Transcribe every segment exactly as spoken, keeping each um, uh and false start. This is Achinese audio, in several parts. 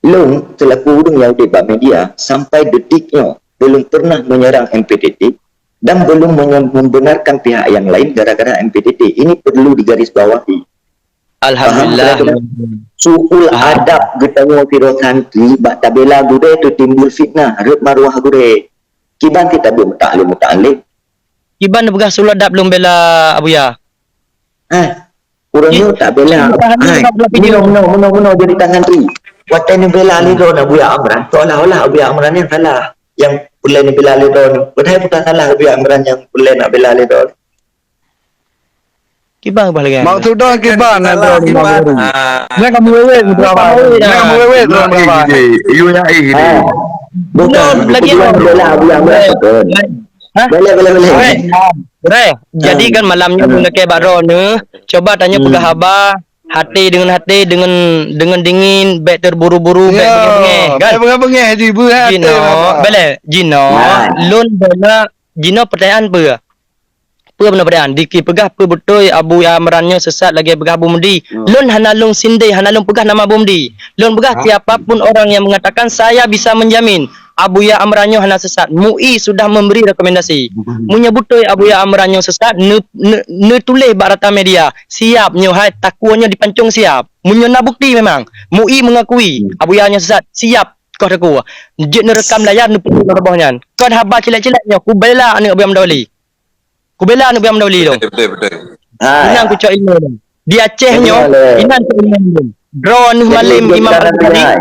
Lôn, selaku ureuëng nyang udeb bak media, sampai detik nyoe belum pernah menyerang M P T T dan belum menye-, membenarkan pihak yang lain gara-gara M P T T. Ini perlu digarisbawahi. Alhamdulillah. Paham, Brother? Su'ul adab geutanyoe sidroe santri bak tabela gurée teu timbul fitnah, rhot maruah gurée. Kiban kita beuet muta'alim-muta'alim. Kiban peugah su'ul adab lôn bela Abuya? Eh, ureuëng nyoe tak bela. Hai, meunoe, meunoe, meunoe, meunoe jadi tangan tu. Watée neubela lé droe Abuya Amran, seolah-olah Abuya Amran nyang salah. Nyang peureulée neubela lé droe. Padahai bukan salah Abuya Amran nyang peureulée nak bela lé droe. Kiban bah lagée. Maksud droe kiban, kiban. Nyang kamu wewe, nyang kamu wewe, droe. Bukan, lagi bela Abuya Amran. Hah? Boleh, boleh, boleh. Boleh. Jadi kan malam nyoe meunyoe bak droeneuh, coba tanyoe peugah haba, hati dengan hati, dengan, dengan dingin, bek terburu-buru, bek beungéh-beungéh, kan? Bek beungéh-beungéh, ji beuhat. Jinoe, boleh. Jinoe, lôn bela, jinoe pertanyaan peue? Peue beuna pertanyaan? Diki peugah peue beutôi Abuya Amran nyoe sesat lagée peugah Abu Mudi. Lôn hana lôn sindeh, hana lôn peugah nama Abu Mudi. Lôn peugah siapa pun orang yang mengatakan saya bisa menjamin Abuya Amran nyoe hana sesat. MUI sudah memberi rekomendasi. Meunyoe beutôi Abuya Amran nyoe sesat, ne-, ne-, neutuléh bak rata media. Siap nyoe hai takue nyoe dipancong siap. Meunyoe na bukti memang, MUI mengakui Abuya nyoe sesat, siap koh takue. Jeuet neurekam layar neupeuduek roboh nyan. Kon haba cilek-cilek nyoe kubela aneuëk Abuya Mudawali. Kubela aneuëk Abuya Mudawali dong. Betul, betul. Inang kucok ilmu dong. Di Aceh nyoe, inang kucok ilmu dong. Droeneuh malem Imam Al-Bukhari.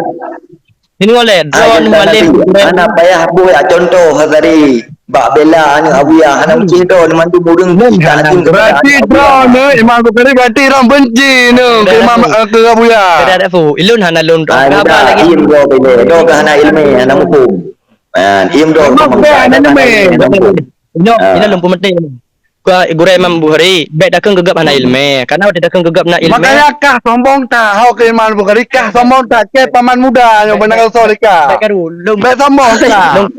Ini oleh droeneuh malem. Hana payah buet contoh tadi bak bela aneuëk Abuya, hana meucih droeneuh mandum ureuëng. Berarti droeneuh Imam Al-Bukhari berarti droeneuh benci neuh ke Imam, eh, ke Abuya. Kada ada fu. Ilôn hana lôn droe. Haba lagi. Im droe bela, droe ka hana ilmu, hana hukum. Im droe. Memang ka hana ilmu. Inoe, inoe lôn peumeuteng. Gurée Imam Bukhari, bék dakeueng geugueb hana iéleumé. Karena watée dakeueng geugueb na iéleumé. Makanya kah sombong that, hok keu Imam Bukhari kah sombong that, cit paman muda nyoe beuna soe lika. Bék karu, lôn bék sombong that. Lôn,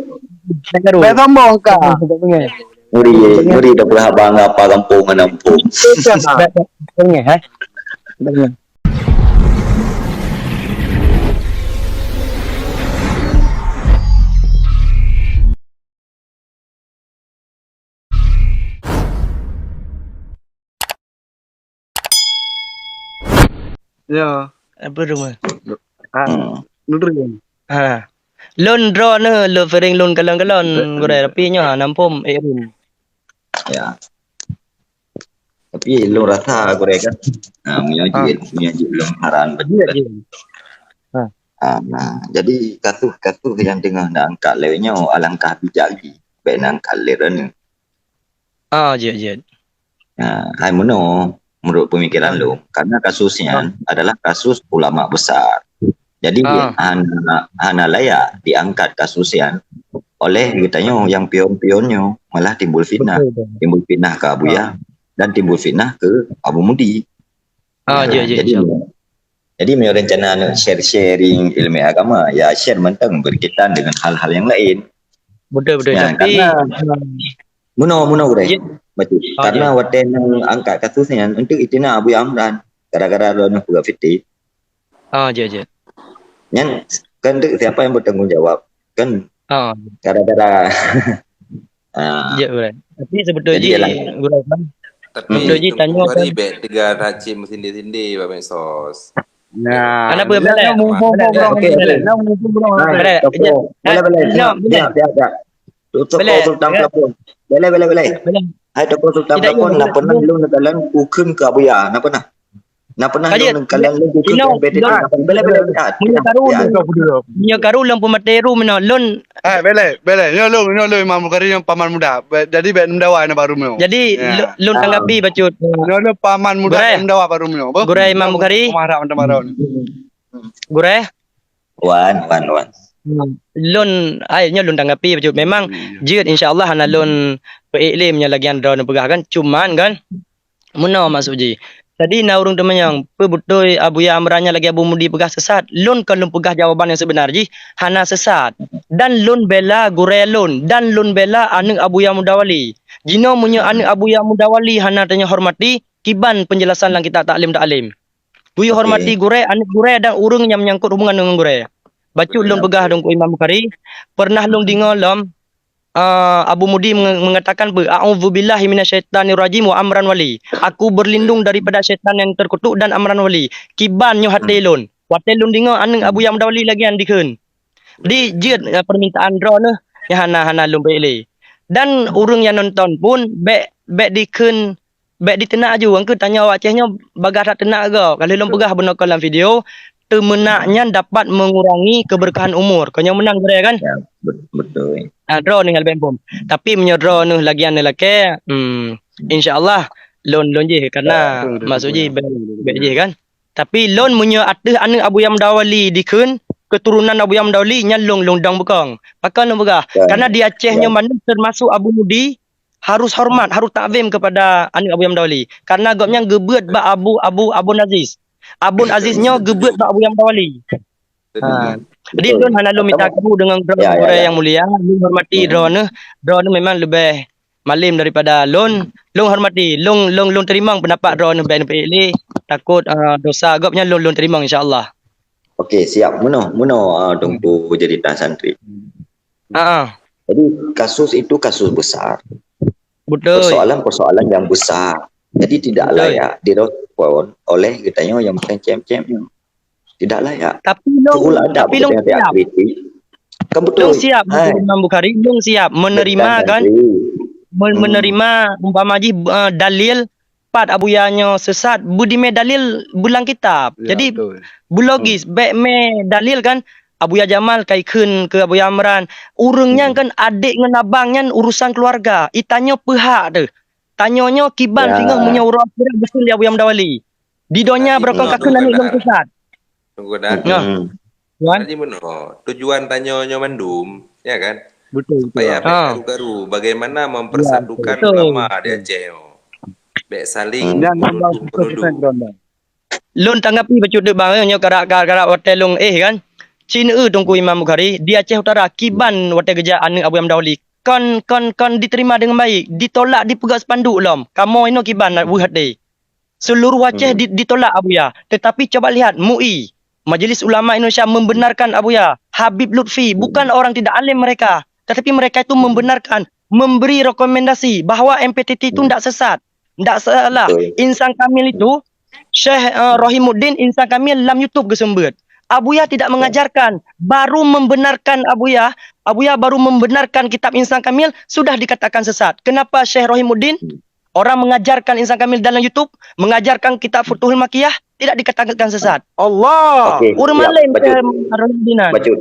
bék karu. Bék sombong kah. Ngeri, ngeri dah pernah bangga apa kampung hana muphom. Bék, bék, bék, eh. Bék. Ya. Apa tu, Mat? Ah, hmm. Nutri kan? Ha. Lôn droeneuh, lôn fering lôn kalon-kalon, gurée, tapi nyoe hana muphom, eh, Rin. Ya. Tapi lôn rasa gurée kan, ha, meunyoe jeuet, meunyoe jeuet lôn haran betul. Jeuet, jeuet. Ha. Ha, nah, jadi kasus-kasus nyang teungoh na angkat lé nyoe alangkah bijak jih bék na angkat lé droeneuh. Ah, jeuet, jeuet. Ha, hai meunoe, menurut pemikiran lôn, karena kasus nyan adalah kasus ulama besar. Jadi, hana, hana layak diangkat kasus nyan oleh geutanyoe nyang pion-pion nyoe, malah timbul fitnah. Betul, betul. Timbul fitnah keu Abuya dan timbul fitnah keu Abu Mudi. Ah, ya, jeuet, jeuet, jadi, insya Allah. Jadi, meunyoe rencana neuk share-sharing ilmu agama, ya share mantong berkaitan dengan hal-hal yang lain. Betul, betul. Ya, tapi karena, meunoe, meunoe, gurée. Ya. Betul. Ah, karena ya. Watée nang angkat kasus nyan, untuk itina Abuya Amran, gara-gara droeneuh peugah fitnah. Ah, jeuet, jeuet. Nyan, kan tu siapa yang bertanggung jawab? Kan gara-gara, ah. Jeuet, gurée. Tapi sebetulnya, jadi, gurée, kan? Tapi sebetulnya tanya kan, bek tegar hacim sendiri-sendiri bak medsos. Nah, kenapa, Bek? Okey, okey. Bek, Bek. Boleh, boleh. Siap, siap, siap. Tokoh Sultan Pelapon. Boleh, boleh, boleh. Hai Tokoh Sultan Pelapon, na pernah lôn neukalon kukheun keu Abuya? Na pernah? Na pernah lôn neukalon lôn kukheun keu M P T T? Boleh, boleh. Meunyoe karu lôn, meunyoe karu lôn peumaté ru meunoe lôn. Ah, boleh, boleh. Nyoe lôn, nyoe lôn Imam Bukhari nyang paman muda. Jadi bék meudawa na baru meunoe. Jadi lôn tanggapi bacut. Nyoe lôn paman muda bék meudawa baru meunoe. Gurée Imam Bukhari. Gurée. Wan, wan, wan. Hmm. Lôn, ai, nyoe lôn tanggapi bacut. Memang jeuet, insya Allah hana lôn peuék lé meunyoe lagée nyan droeneuh peugah kan. Cuman kan, meunoe maksud jih. Jadi na ureuëng teumanyong, peue beutôi Abuya Amran nyan lagée Abu Mudi peugah sesat? Lôn kon lôn peugah jawaban nyang seubeuna jih, hana sesat. Dan lôn bela gurée lôn, dan lôn bela aneuëk Abuya Mudawali. Jinoe meunyoe aneuëk Abuya Mudawali hana tanyoe hormati, kiban penjelasan lam kitab taklim-taklim. Buyuh hormati gurée, aneuk gurée dan ureuëng nyang menyangkut hubungan dengan gurée. Bacut lôn peugah Teungku Imam Bukhari, pernah lôn deungoe lom, ah, Abu Mudi menge-, mengatakan beu, "A'udzubillahi minasyaitonirrajim wa amran wali." Aku berlindung daripada syaitan yang terkutuk dan amran wali. Kiban nyoe até lôn. Watée lôn deungoe aneuk Abu Yamda Wali lagée nyan dikheun. Di jeuet, eh, permintaan droeneuh nyang hana-hana lôn bri lé. Dan ureuëng nyang nonton pun bék, bék dikheun, bék diteunak aju. Engkeu tanyoe awak Aceh nyoe bagaih that teunak gob. Ka lheueh lôn peugah bunoe kon lam video, teumeunak nyan dapat mengurangi keberkahan umur. Kon nyoe meunan gurée kan? Ya, bet-, betul. Ah, droeneuh nyang leubeh muphom. Tapi meunyoe droeneuh lagée nyan lakée, hmm, insya Allah lôn, lôn jih karena maksud jih bék, bék jih kan. Tapi lôn meunyoe ateueh aneuk Abu Yamda Wali dikheun, keuturonan Abu Yamda Wali, nyan lôn, lôn dong beukong. Pakon lôn peugah? Karena di Aceh nyoe mandum termasuk Abu Mudi harus hormat, harus takzim kepada aneuk Abu Yamda Wali. Karena gobnyan geubeuet bak Abu, Abu, Abon Aziz. Abon Aziz nyoe geubeuet bak Abu Yamda Wali. Ha. Jadi lôn hana lôn mita kabu dengan droeneuh gurée nyang mulia, lôn hormati droeneuh, droeneuh memang leubeh malem daripada lôn, lôn hormati, lôn, lôn, lôn teurimong pendapat droeneuh bék neupiek lé, takot, ah, dosa gobnyan lôn, lôn teurimong insya Allah. Okey, siap. Meunoe, meunoe, ah, Teungku jadi tan santri. Ah, ah. Jadi kasus itu kasus besar. Betul. Persoalan-persoalan yang besar. Jadi tidak layak direspon oleh geutanyoe nyang bukan cem-cem nyoe. Tidak layak. Tapi lôn, Tuhul adab tapi lôn geutanyoe siap. Kritik. Kan betul. Lôn siap, Hai. Imam Bukhari, lôn siap menerima kan, men-, menerima umpama jih, eh, dalil pat Abuya nyoe sesat, beudimé dalil beulang kitab. Ya, jadi betul. Beulogis, bék mé dalil kan, Abuya Jamal ka ikheun keu Abuya Amran. Ureuëng nyan kan adék ngon abang nyan urusan keluarga. Itanyoe peuhak teuh. Tanyoe nyoe kiban singoh meunyoe uroe akhirat geuseun lé Abuya Mudawali. Di donya barokon ka kheun aneuk lôn sesat. Tunggu dah. Nyoh. Tuan. Jadi meunoe, tujuan tanyoe nyoe mandum, ya kan? Betul, betul. Supaya karu-karu bagaimana mempersatukan ulama di Aceh nyoe. Bék saling menuduh-menuduh. Lôn tanggapi bacut deuk bang, nyoe karap-karap watée lôn éh kan. Ci neueu Teungku Imam Bukhari, di Aceh Utara kiban watée geujak aneuk Abuya Mudawali. Kon, kon, kon diterima dengan baik, ditolak, dipeugah spanduk lom. Kamoe inoe kiban weueh até. Seluruh Aceh di-, ditolak Abuya. Tetapi coba lihat, MUI, Majelis Ulama Indonesia membenarkan Abuya. Habib Lutfi, bukan orang tidak alim mereka, tetapi mereka itu membenarkan, memberi rekomendasi bahwa M P T T itu ndak sesat, ndak salah. Insan Kamil itu, Syekh, eh, Rohimuddin Insan Kamil lam YouTube geuseumeubeuet. Abuya tidak mengajarkan, baru membenarkan Abuya, Abuya baru membenarkan kitab Insan Kamil sudah dikatakan sesat. Kenapa Syekh Rohimuddin orang mengajarkan Insan Kamil dalam YouTube, mengajarkan kitab Futuhul Makiyah, tidak dikatakan sesat. Allah. Okey, ureuëng malém bacut. Bacut.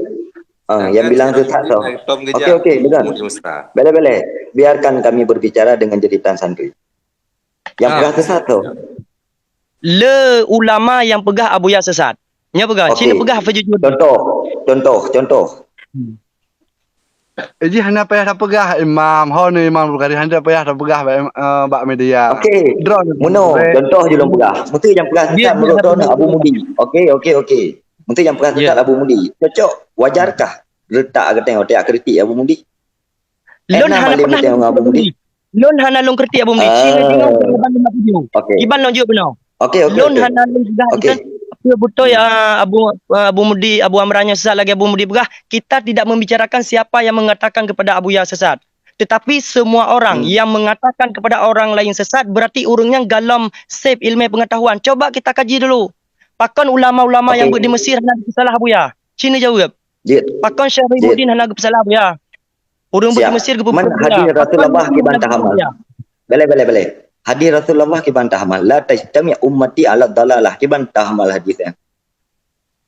Ah, yang bilang sesat tu. Okey, okey, dengar. Boleh, boleh. Biarkan kami berbicara dengan jeritan santri. Yang peugah sesat tu. Le ulama yang peugah Abuya sesat. Nya peugah, cina peugah peujujur. Contoh, contoh, contoh. Hmm. Eh, jih hana payah tapeugah imam, ho ni Imam Bukhari hana payah tapeugah bak, eh, bak media. Okey. Droe ni. Meunoe, contoh je lôn peugah. Mesti yang peugah sesat menurut droe ni Abu Mudi. Okey, okey, okey. Mesti yang peugah sesat Abu Mudi. Cocok, wajarkah letak geutanyoe kritik Abu Mudi? Lôn hana pernah lôn kritik Abu Mudi. Lôn hana lôn kritik Abu Mudi. Cina tengok jawaban lima tujuh. Okey. Kiban lôn jawab beuna. Okey, okey. Lôn hana lôn peugah beutôi, ah, Abu, ah, Abu Mudi, Abu Amran nyoe sesat lagée Abu Mudi peugah, kita tidak membicarakan siapa yang mengatakan kepada Abuya sesat. Tetapi semua orang yang mengatakan kepada orang lain sesat, berarti ureuëng nyan galom sép ilmu pengetahuan. Coba kita kaji dulu. Pakon ulama-ulama yang buet di Mesir hana geupeusalaih Abuya? Cina jawab. Pakon Syekh Rohimuddin hana geupeusalaih Abuya? Ureuëng buet di Mesir geupeubuet. Man hadis Rasulullah kiban tahamal. Boleh, boleh, boleh. Hadis Rasulullah kiban tahamal. La tajtami ummati ala dalalah. Kiban tahamal hadis nyan.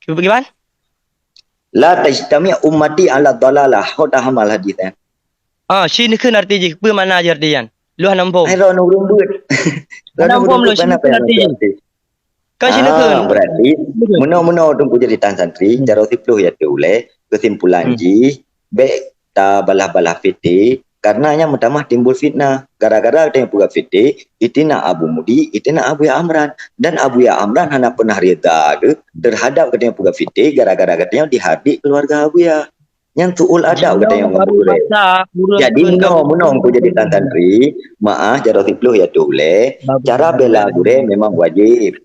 Kiban? La tajtami ummati ala dalalah. Ho tahamal hadis nyan. Ah, shi neukheun arti jih. Peue makna jih arti nyan? Lôn hana muphom. Hai, lôn ureuëng buet. Hana muphom lôn, shi neukheun arti jih. Kan sinoe kheun. Ah, berarti meunoe-meunoe Teungku jadi tan santri, cara siploh ya tu uleh, kesimpulan jih, bék tabalah-balah fitnah, karena nyan meutamah timbul fitnah. Gara-gara geutanyoe peugah fitnah, itina Abu Mudi, itina Abuya Amran. Dan Abuya Amran hana pernah rida geuh terhadap geutanyoe peugah fitnah, gara-gara geutanyoe dihardik keluarga Abuya. Nyan su'ul adab geutanyoe ngon gurée. Jadi meunoe, meunoe Teungku jadi tan santri, meu'ah jaroe siploh ya tu uleh, cara bela gurée memang wajéb.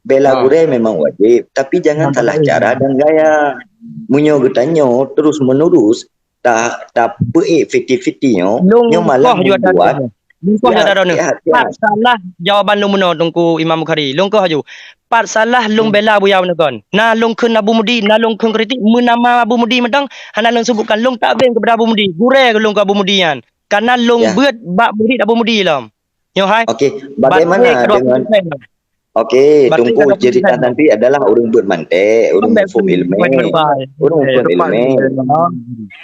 Bela gurée memang wajib, tapi jangan salah cara dan gaya. Meunyoe geutanyoe terus menerus ta tapeuék fiti-fiti nyoe, nyoe malah membuat. Lôn koh ju ata droeneuh. Pat salah jawaban lôn bunoe, Teungku Imam Bukhari. Lôn koh ju. Pat salah lôn bela Abuya bunoe kon. Na lôn kheun Abu Mudi, na lôn kheun kritik meunama Abu Mudi mantong hana lôn sebutkan. Lôn takzim kepada Abu Mudi. Gurée lôn keu Abu Mudi nyan. Karena lôn beuet bak murit Abu Mudi lom. Nyoe hai. Okey, bagaimana dengan, okey, Teungku, cerita nanti adalah ureuëng beuet mantek, ureuëng muphom ilmu. Ureuëng muphom ilmu.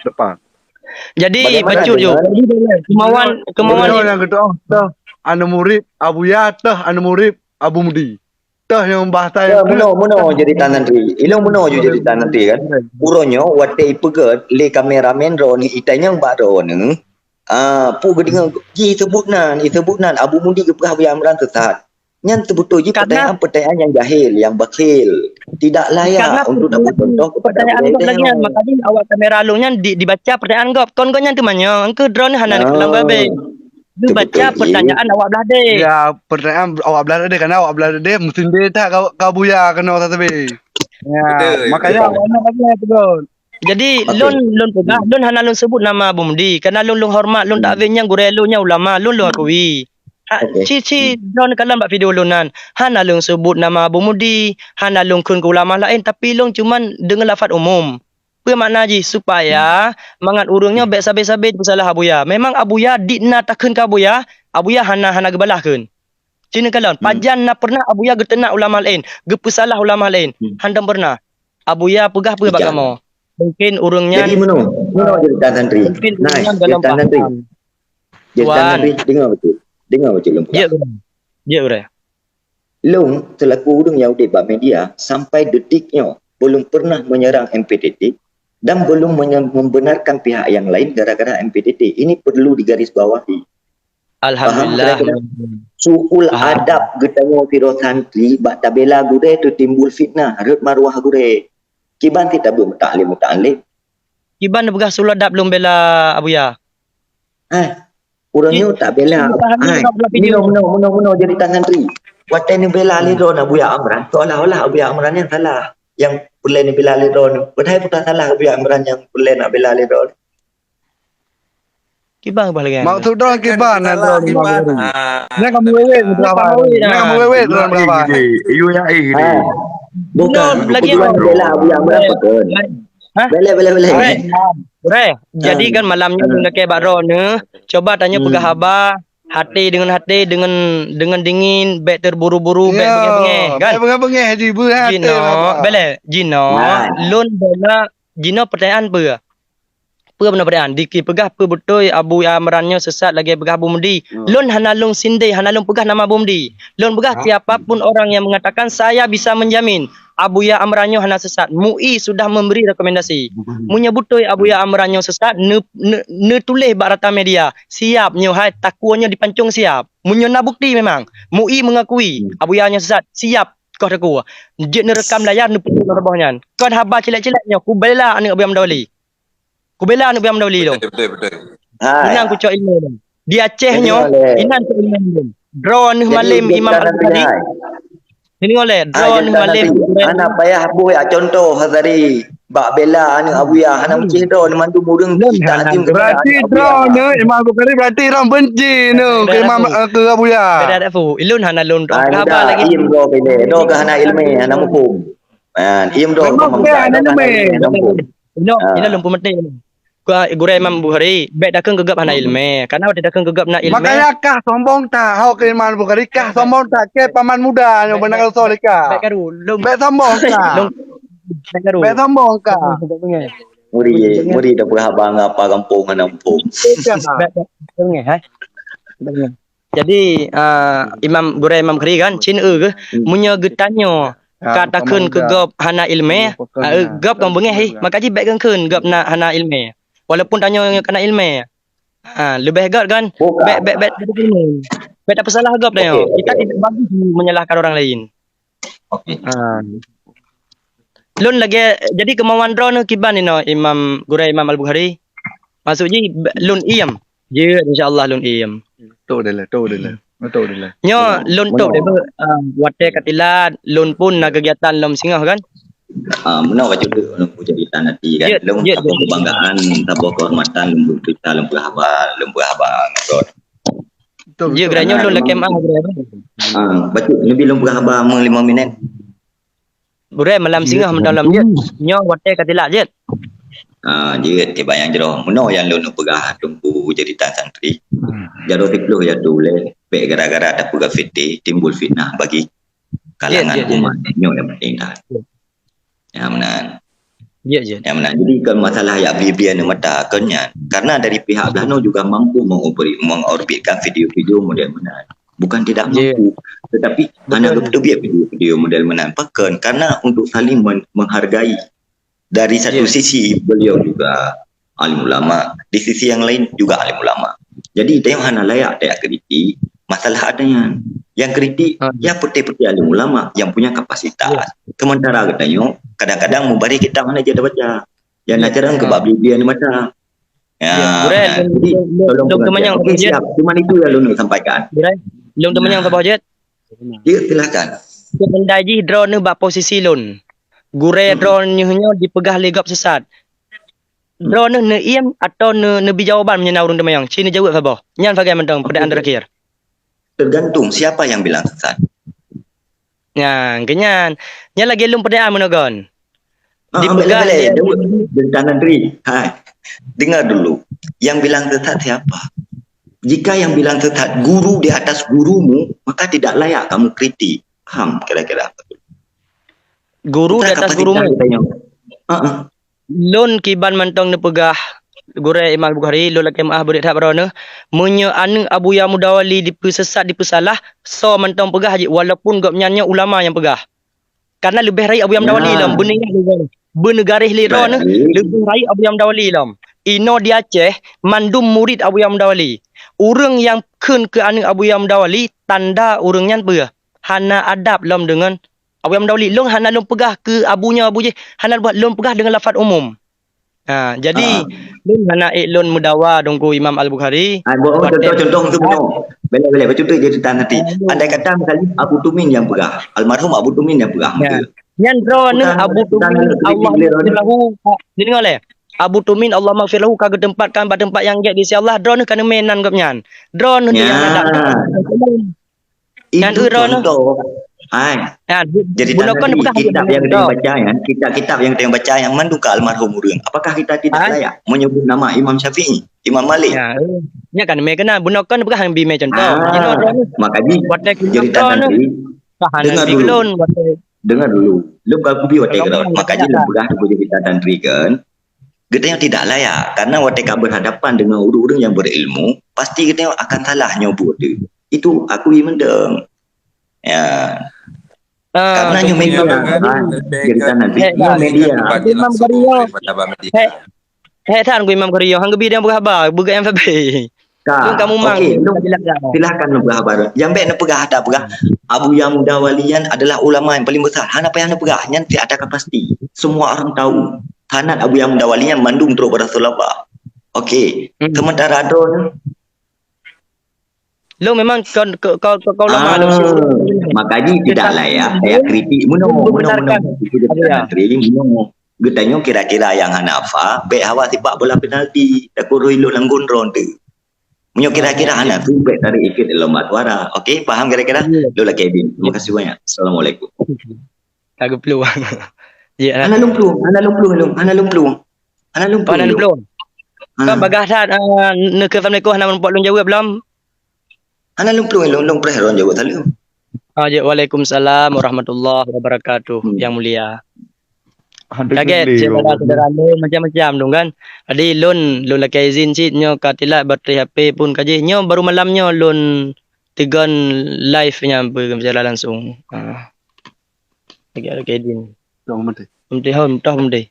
Depan. Jadi bacut ju. Kemauan, kemauan nyang geutu'oh teuh aneuk murit Abuya, teuh aneuk murit Abu Mudi. Teuh nyang bahasa nyang meunoe, meunoe jadi tan santri. Ilong meunoe ju jadi tan santri kan. Uroe nyoe watée ipeugét lé kameramen droeneuh, itanyong bak droeneuh, ah, peue geudeungoe jiseubut nan, jiseubut nan Abu Mudi geupeugah Abuya Amran sesat. Nyan seubeutôi jih pertanyaan-pertanyaan nyang jahil, nyang bakhil. Tidak layak untuk dapat contoh kepada pertanyaan gob lagée nyan. Makajih awak kamera lôn nyan di, dibaca pertanyaan gob. Kon gobnyan teumanyong, engkeu droeneuh hana lam gabe. Dibaca pertanyaan awak blah deh. Ya, pertanyaan awak blah deh, karena awak blah deh meusindeh that ka, ka Buya keunoe sabe. Ya, makanya awak nyan lagée nyan tegon. Jadi lôn, lôn peugah, lôn hana lôn sebut nama Abu Mudi, karena lôn, lôn hormat, lôn takzim nyang gurée lôn nyang ulama, lôn, lôn akui. Ci, ci droeneuh kalon bak video lôn nan, hana lôn sebut nama Abu Mudi, hana lôn kheun keu ulama laén, tapi lôn cuman deungon lafaz umum. Peue makna jih? Supaya mangat ureuëng nyoe bék sabe-sabe jipeusalah Abuya. Memang Abuya dit na takheun keu Abuya, Abuya hana, hana geubalah kheun. Ci neukalon, pajan na pernah Abuya geuteunak ulama laén, geupeusalah ulama laén? Hántom pernah. Abuya peugah peue bak kamoe? Mungkin ureuëng nyan. Jadi meunoe, meunoe jadi tan santri. Mungkin ureuëng nyan dalam paham. Jadi tan santri, deungoe bacut. Deungoe bacut lôn peugah. Ya, gurée. Ya, gurée. Lôn selaku ureuëng nyang udeb bak media sampai detik nyoe belum pernah menyerang M P T T dan belum menye-, membenarkan pihak yang lain gara-gara M P T T. Ini perlu digarisbawahi. Alhamdulillah. Su'ul adab geutanyoe sidroe santri bak tabela gurée teutimbul fitnah, rhot maruah gurée. Kiban cit tabeuet meutaklim-meutaklim. Kiban neupeugah su'ul adab lôn bela Abuya. Eh, ureuëng nyoe tak bela. Hai, meunoe, meunoe, meunoe, meunoe jadi tan santri. Watée neubela lé droeneuh Abuya Amran, seolah-olah Abuya Amran nyang salah. Nyang peureulée neubela lé droeneuh. Padahai peue salah Abuya Amran nyang peureulée nak bela lé droeneuh? Kiban bah lagée nyan. Maksud droeneuh kiban, kiban. Nyang kamoe wéwet, nyang kamoe wéwet droeneuh. Bukan, lagée tujuan bela Abuya Amran bukan. Hah? Boleh, boleh, boleh. Boleh. Jadi kan malam nyoe lakée bak droeneuh, coba tanyoe peugah haba, hati dengan hati, dengan, dengan dingin, bék terburu-buru, bék beungéh-beungéh, kan? Bék beungéh-beungéh, jinoe, boleh, jinoe, lôn bela, jinoe pertanyaan peue? Peue bunoe pertanyaan? Dipeugah peue beutôi Abu Amran nyoe sesat lagée peugah Abu Mudi? Lôn hana lôn sindeh, hana lôn peugah nama Abu Mudi. Lôn peugah siapa pun orang yang mengatakan saya bisa menjamin Abuya Amran nyoe hana sesat. M U I sudah memberi rekomendasi. Meunyoe beutôi Abuya Amran nyoe sesat, ne-, ne-, neutuléh bak rata media. Siap nyoe hai takue nyoe dipancong siap. Meunyoe na bukti memang, M U I mengakui Abuya nyoe sesat, siap koh takue. Jeuet neurekam layar, neupeuduek lam rumoh nyan. Kon haba cilék-cilék nyoe, kubela aneuk Abuya Amran Doli. Kubela aneuk Abuya Amran Doli lôn. Betul, betul, betul. Hai. Inong kucok ilmu lôn. Di Aceh nyoe, inong cok ilmu lôn. Droeneuh malem Imam Al-Bukhari. Ini oleh droeneuh malem. Hana payah buet contoh tadi. Bak bela aneuk Abuya hana meucih droeneuh mandum ureuëng kita azim kepada aneuk Abuya. Berarti droeneuh Imam Bukhari berarti droeneuh benci neuh ke Imam, eh, ke Abuya. Ilôn hana lôn droe haba lagi. Im droe bela, droe ke hana ilmu, hana muphom. Im droe ke hana ilmu, hana muphom. Inoe, inoe lôn peumeuteh. Gurée Imam Bukhari, bék takheun keu gob hana ilmu. Karena watée takheun keu gob na ilmu. Makanya kah sombong that, hok keu Imam Bukhari kah sombong that, keu paman muda nyoe beuna soe lé kah. Bék karu, lôn. Bék sombong kah. Lôn, bék karu. Bék sombong kah. Muri, muri dah berhaba ngapa gampông hana muphom. Bék, bék, bék, hai. Bék. Jadi, ah, Imam, gurée Imam Bukhari kan, cin eu geuh, meunyoe geutanyoe ka takheun keu gob hana ilmu, ah, eu, gob kon beungéh, eh, maka jih bék kheun gob na hana ilmu. Walaupun tanyoe ka na ilmu. Ah, leubeh gét kan, bék, bék, bék, bék tapeusalah gob tanyoe. Kita tidak bagus menyalahkan orang lain. Okey. Ah. Lôn lagée, jadi kemauan droeneuh kiban inoe Imam, gurée Imam Al-Bukhari? Maksud jih, lôn iem. Jeuet, insya Allah lôn iem. Toh deh lah, toh deh lah. Betul, Dila. Nyoe lôn top deh, ah, watèe ka tilat, lôn pun na kegiatan lom singoh kan? Ah, meunoe ka jeuet lôn pun jadi tan hati kan. Jeuet, lôn jeuet, saboh jeuet. Kebanggaan, saboh kehormatan lôn pun cerita, lôn pun haba, lôn pun haba ngon. Betul, betul. Jeuet, geura nyoe lôn lakèe meu'ah, geura. Ah, bacut, leubeh lôn pun haba meulimong minit. Gurèe malam singoh mantong lom jeuet. Nyoe watèe ka tilat jeuet. Ah, jeuet kiban nyang jroh. Meunoe nyang lôn peugah teungku jadi tan santri. Jaroe siplôh ya tu lé, bèk gara-gara tapeugah fitnah, timbul fitnah bagi kalangan umat. Jeuet, jeuet, jeuet. Nyoe nyang penting dah. Jeuet. Ya, meunan. Jeuet, jeuet. Ya, meunan. Jadi, kon masalah ya bie-bie aneuk mata, kon nyan. Karena dari pihak beulanoe juga mampu mengobri-, mengorbitkan video-video model meunan. Bukan tidak mampu, tetapi hana geuteubiet video-video model meunan. Pakon? Karena untuk saling men-, menghargai. Dari satu sisi, beliau juga alim ulama, di sisi yang lain juga alim ulama. Jadi, tanyoe hana layak takritik masalah adat nyan. Nyang kritik, ya, putih-putih alim ulama yang punya kapasitas. Sementara geutanyoe kadang-kadang mubari kitab hana jeuet tabaca. Nyang na carông keu bab bie-bie aneuk mata. Ya, gurèe, nah, jadi, lôn, tolong lôn pengertian. Teumanyong saboh jeuet. Okey, siap. Cuma itu yang lôn nak sampaikan. Gurèe, lôn teumanyong saboh jeuet. Ya, silakan. Seandai jih droeneuh bak posisi lôn, gurèe droeneuh nyoe dipeugah lé gob sesat. Droeneuh neuiem atau neu-, neubi jawaban meunyoe na ureueng teumanyong? Ci neujaweueb saboh. Nyan sagai mantong, pertanyaan terakhir. Tergantung siapa yang bilang sesat. Nyan, keunyan. Nyan lagèe lôn peudaan meunoe kon. Ah, dipeugah lé, lé, lé, lé, lé, lé, lé, lé, lé, hai, dengar dulu. Yang bilang sesat siapa? Jika yang bilang sesat guru di atas gurumu, maka tidak layak kamu kritik. Paham kira-kira? Guru di atas gurumu. Kita kapasitas kita yang, heeh. Lôn kiban mantong neupeugah, gurèe Imam Al-Bukhari, lôn lakèe meu'ah beudeuh that baroe neuh, meunyoe aneuk Abuya Mudawali dipeusesat, dipeusalah, soe mantong peugah jih, walaupun gobnyan nyoe ulama nyang peugah. Karena leubeh rayeuk Abuya Mudawali lom, beuneuh ingat lé droeneuh. Beuneuh garéh lé droeneuh, leubeh rayeuk Abuya Mudawali lom. Inoe di Aceh, mandum murit Abuya Mudawali. Ureueng nyang kheun keu aneuk Abuya Mudawali, tanda ureueng nyan peue? Hana adab lom deungon Abuya Mudawali. Lôn hana lôn peugah keu abu nyoe abu jih, hana lôn peugah, lôn peugah deungon lafaz umum. Ha, jadi, lôn hana ék lôn meudawa Teungku Imam Al-Bukhari. Ah, boh, contoh, contoh untuk bunoe. Beleh, beleh, bacut tu jadi tan hati. Andai kata misalnya Abu Tumin yang peugah, almarhum Abu Tumin yang peugah, ya. Nyan droeneuh Abu Tumin, Allah maghfir lahu, ni deungoe lé. Abu Tumin, Allah maghfir lahu, ka geuteumpatkan bak teumpat nyang gèt di sisi Allah, droeneuh ka neumé nan gobnyan. Droeneuh nyang hadap. Nyan droeneuh. Itu contoh. Hai. Jadi bunoe kan tadi, kitab yang kita baca, ya, kitab-kitab yang kita baca yang mandum ka almarhum ureueng. Apakah kita tidak layak menyebut nama Imam Syafi'i, Imam Malik? Ya, eh. Nyan kan mé keunan, bunoe kan peugah nyang bi mé contoh. Ah, maka di, jadi tan santri, dengar dulu. Dengar dulu. Lôn ka kubi watèe keudroe. Maka di lôn peugah, lôn peugah jadi tan santri kan. Geutanyoe tidak layak, karena watèe ka berhadapan dengan ureueng-ureueng yang berilmu, pasti geutanyoe akan salah nyoe buet tu. Itu aku mantong. Ya. Ah, karena nyoe media, kan, jadi tan santri. Nyoe media. Imam Bukhari nyoe. Hei, hei, tan ku Imam Bukhari nyoe, han geubi nyang berhaba, beuga nyang sabe. Ka, lôn ka mumang, okey, lôn, silakan lôn peugah haba. Nyang bèk neupeugah, ata peugah, Abuya Mudawali nyan adalah ulama yang paling besar. Hana payah neupeugah, nyan si ata ka pasti. Semua orang tahu. Sanad Abuya Mudawali nyan mandum trok bak Rasulullah. Okey, sementara droeneuh, lôn memang kon, ko, ko, ko, ko ulama lôn. Ah, maka jih tidak layak, ya, kritik. Meunoe, meunoe, meunoe. Itu dia kata, meunoe. Geutanyoe kira-kira nyang hana fa, bèk hawa sipak bola penalti. Takot roh ilôn lam gondrong tu. Meunyoe kira-kira hana tu, bèk tarék ikot lom bak suara. Okey, paham kira-kira? Lôn lakèe idin. Terima kasih banyak. Assalamualaikum. Ka geuplueng. Ya, hana lôn plueng, hana lôn plueng, hana lôn plueng. Hana lôn plueng. Hana lôn plueng. Kan bagah that, ah, neukheun assalamualaikum hana meurumpok lôn jaweueb lom. Hana lôn plueng, lôn, lôn preh lôn jaweueb salam. Ah, ya, waalaikumsalam warahmatullahi wabarakatuh, yang mulia. Ada kagèt, geli, syedara-syedara lôn macam-macam tu kan. Jadi lôn, lôn lakèe izin cit nyoe ka tilat batri H P pun ka jih. Nyoe baru malam nyoe lôn teugon live nyan beubicara langsung. Ah. Lagi ada Kedin. Dong mati. Mati hon, toh mati.